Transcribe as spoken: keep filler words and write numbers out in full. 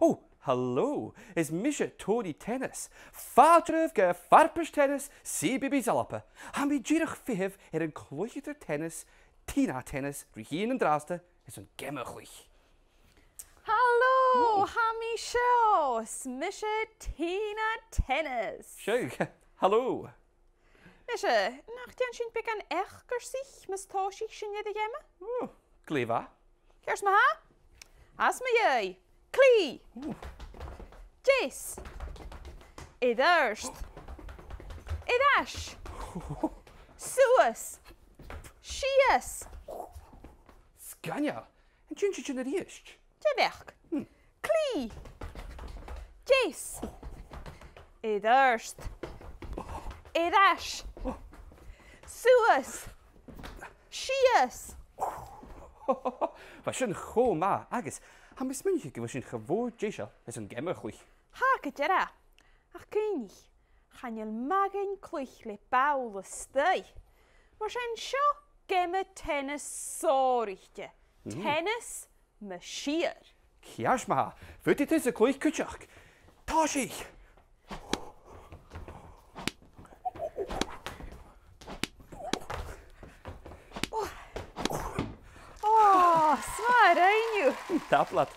Ò, halò, is mise Tony Tennis, fàilte oirbh gu Farpais Tennis, C B B S Alba. Tha mi dìreach a' feitheamh air an cluicheadair tennis, Tina Tennis, ri thighinn an-dràsta airson geama a chluich. Halò, tha mi seo, is mise Tina Tennis. Seo, halò. Nise, nach dèan sinn beagan eacarsaich mus tòisich sinn air a' gheama? Ò, glè mhath. Ceart ma-thà. Às mo dhèidh. Clì. Ò. Deas. Air adhart. Air ais. Suas. Sìos. Sgoinneil. An dèan sinn sin a-rithist? Dè bheachd? Hmm. Clì. Deas. Air adhart. Air ais. Suas. Sìos. Bha sin cho math agus tha mi a' smaoineachadh gu bheil sinn cha mhòr deiseil airson geama a chluich. Tha gu dearbh. Ach cuimhnich, chan eil math dhuinn cluich le ball a-staigh. Mar sin seo geama tennis sònraichte. Mm. Tennis mu siar. Ceart ma-thà, faodaidh tusa cluich cuideachd. Tòisich! Ò, 's math a rinn thu. Tapadh leat.